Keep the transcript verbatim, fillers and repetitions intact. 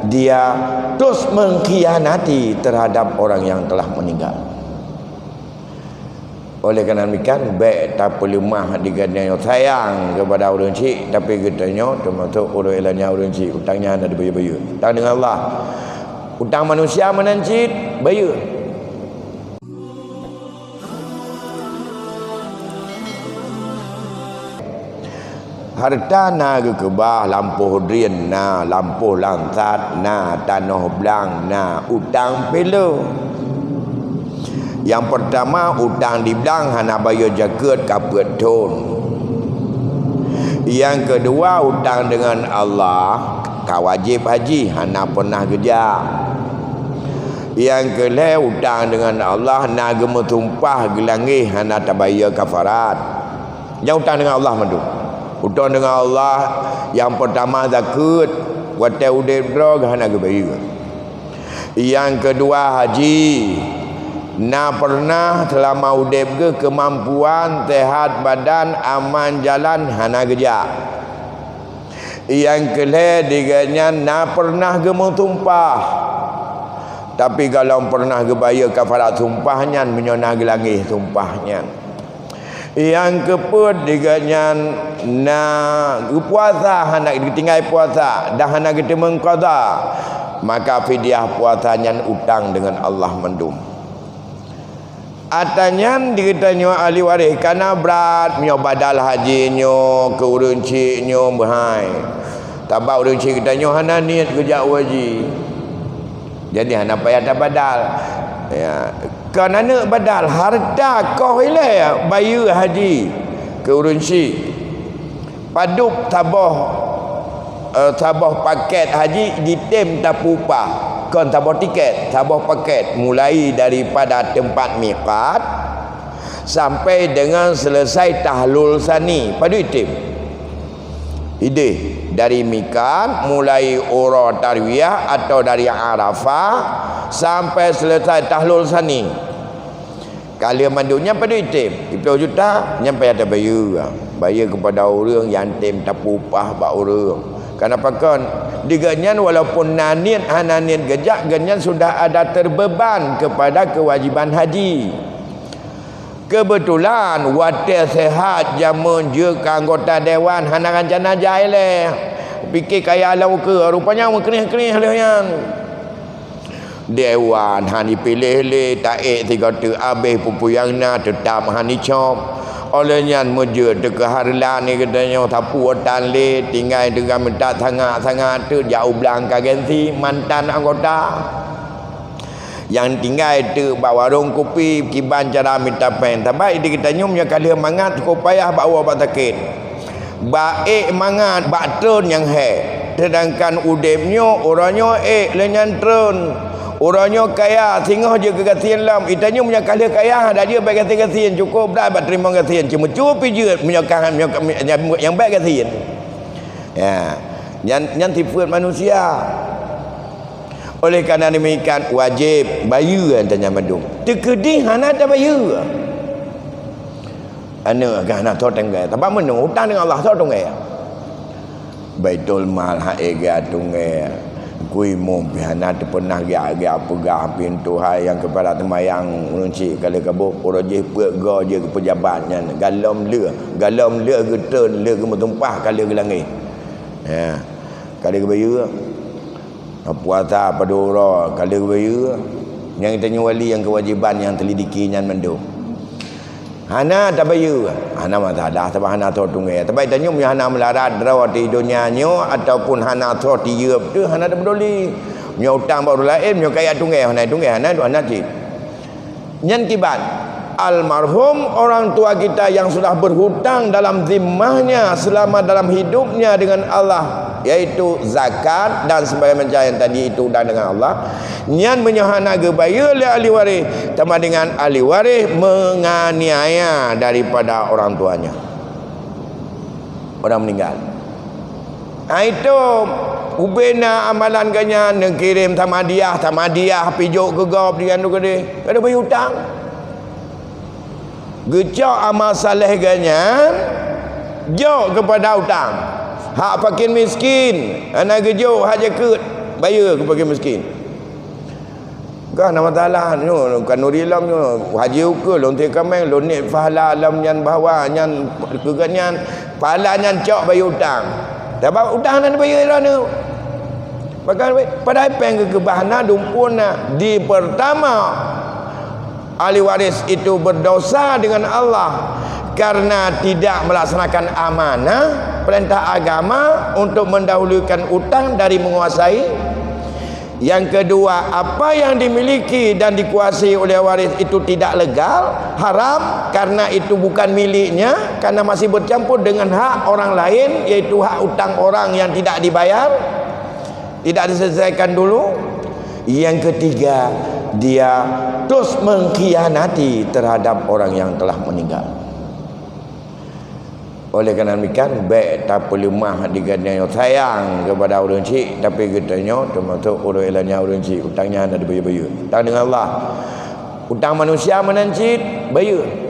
Dia terus mengkhianati terhadap orang yang telah meninggal. Oleh karena demikian, bèk tapeuleumah di geutanyoe sayang kepada ureueng chik, tapi geutanyoe teumasok ureueng ilanya ureueng chik, utang nyan hana dibayeue-bayeue. Utang dengan Allah. Utang manusia meunan cit bayeue. Hareuta na geukeubah, lampôh drien na, lampôh langsat na, tanoh blang na, utang pih le. Nyang peurtama, utang di blang hana bayeue jakeuet ka peuet thon. Nyang keudua, utang deungon Allah ka wajéb haji, hana peunah geujak. Nyang keulhèe, utang deungon Allah na geumeusumpah geulangeh hana tabayeue kafarat. Nyan utang deungon Allah mandum. Utang deungon Allah nyang peurtama zakeuet, watèe udép droe hana geubayeue. Nyang keudua haji, na peunah seulama udép geuh keumampuan, seuhat badan, aman jalan, hana geujak. Nyang keulhèe di geuhnyan na peunah geumeusumpah, tapi golom peunah geubayeue kafarat sumpah nyan meunyoe na geulangeh sumpah nyan. Nyang keupeuet di geuhnyan na geupuasa hana geutinggai puasa dan hana geuteumeung qadha, maka fidyah puasa nyan utang deungon Allah mandum. Ata nyan di geutanyoe ahli waréh kana brat meunyoe badal haji nyoe keu ureueng chik nyoe meuhai. Sabab ureueng chik geutanyoe hana niet geujak u haji. Jadi hana payah tabadal. Ya, kon aneuk badal hareuta koh ilèe bayeue haji keu ureueng chik. Padub saboh, eh, saboh pakèt haji jitem tapeuupah, kon saboh tikèt, saboh pakèt, mulai daripada teumpat miqat sampai deungon seuleusai tahlul sani. Padub item? Idéh dari miqat, mulai uroe tarwiyah atau dari Arafah sampai seuleusai tahlul sani. Ka lheueh mandum nyan padub item? Siplôh juta, nyan payah tabayeue. Bayeue keupada ureueng nyang tem tapeuupah bak ureueng. Kenapa kon? Di geuhnyan walaupun na niet hana niet geujak, geuhnyan sudah ada terbeuban kepada kewajiban haji. Keubeutulan watèe seuhat jameun jeuet keu anggota dewan hana rancana jai lé. Pike kaya lom ukeue, rupanya meukreh-kreh lheueh nyan. Dewan han jipiléh lé, taék sigoe teuk abéh peue-peue nyang na, teutab han jicok. Óh lheueh nyan meujeuet teuka hareulan geutanyoe sapeue tan lé, tinggai teuka meutat sangat-sangat teuk jak u blang ka gengsi mantan anggota. Nyang tinggai teuk bak warông kupi kiban cara mita péng. Sabab di geutanyoe nyoe ka lheueh mangat, sukôp payah bak woe bak sakét. Bak ék mangat, bak treun nyang hék. Seudangkan udép nyoe, uroe nyoe ék, lheueh nyan treun. Uroe nyoe kaya, singoh jeuet keu gasien lom. Geutanyoe meunyoe ka lheueh kaya, dak jeuet bèk gasien-gasien, cukôp brat bak teurimong gasien. Ceumeucue pih jeuet meunyoe ka, meunyoe ka, nyang bèk gasien. Ya, nyan, nyan sifeuet manusia. Oleh karena demikian, wajéb bayeue tanya mandum. Teukeudi hana tabayeue. Aneuk ka hana tho teunggée. Sabab meunyoe utang deungon Allah tho teunggée. Baitul mal hana geujak teunggée. Kui mum pih hana teupeunah geujak, geujak peugah pintoe hai nyang keupada teumayang ureueng chik ka lheueh kaboh, uroe jih peuet goe jeuet keu peujabat nyan. Galom lheueh, galom lheueh geutreun, lheueh geumeutumpah ka lheueh geulangeh. Ya. Ka lheueh geubayeue. Puasa padub uroe ka lheueh geubayeue. Nyang geutanyoe wali nyang keuwajiban nyang teulidiki nyan mandum. Hana tabayeue, hana masalah, sabab hana tho teunggée. Sabab geutanyoe meunyoe hana meularat droe di donya nyoe ataupun hana tho tiyeueb teuh, hana tapeuduli. Meunyoe utang bak ureueng laén, meunyoe kaya teunggée, hana teunggée, hana, hana cit. Nyan kiban almarhum orang tua kita yang sudah berhutang dalam zimmahnya selama dalam hidupnya dengan Allah, yaitu zakat dan sebagainya macam yang tadi itu dan dengan Allah. Nyan meunyoe hana geubayeue lé ahli waréh, sama dengan ahli waréh menganiaya daripada orang tuanya. Orang meninggal. Ha, itu ubena amalan geuhnyan neukirém samadiah, samadiah pijok keu gob di anu keudeh. Kada bri utang. Geucok amal saleh geuhnyan jok keupada utang. Hak fakir miskin, hana geujok hak jakeuet. Bayeue keu fakir miskin. Ka na masalah nyoe, kanuri lom nyoe, haji ukeue, lôn tiek kaméng, lôn niet pahala lom nyan bahwa nyan keu gobnyan, pahala nyan cok bayeue utang. Sabab utang hana bayeue droeneuh. Maka padahai péng geukeubah na, dumpeue na. Di pertama, ahli waris itu berdosa dengan Allah karena tidak melaksanakan amanah perintah agama untuk mendahulukan utang dari menguasai. Yang kedua, apa yang dimiliki dan dikuasai oleh waris itu tidak legal, haram, karena itu bukan miliknya, karena masih bercampur dengan hak orang lain, yaitu hak utang orang yang tidak dibayar, tidak diselesaikan dulu. Yang ketiga, dia terus mengkhianati terhadap orang yang telah meninggal. Oleh karena demikian, bék tapeuleumah di geutanyoe sayang kepada ureuëng chik, tapi geutanyoe termasuk ureuëng ilanya ureuëng chik, utang nyan ada bayeue-bayeue. Utang dengan Allah. Utang manusia meunan cit bayeue.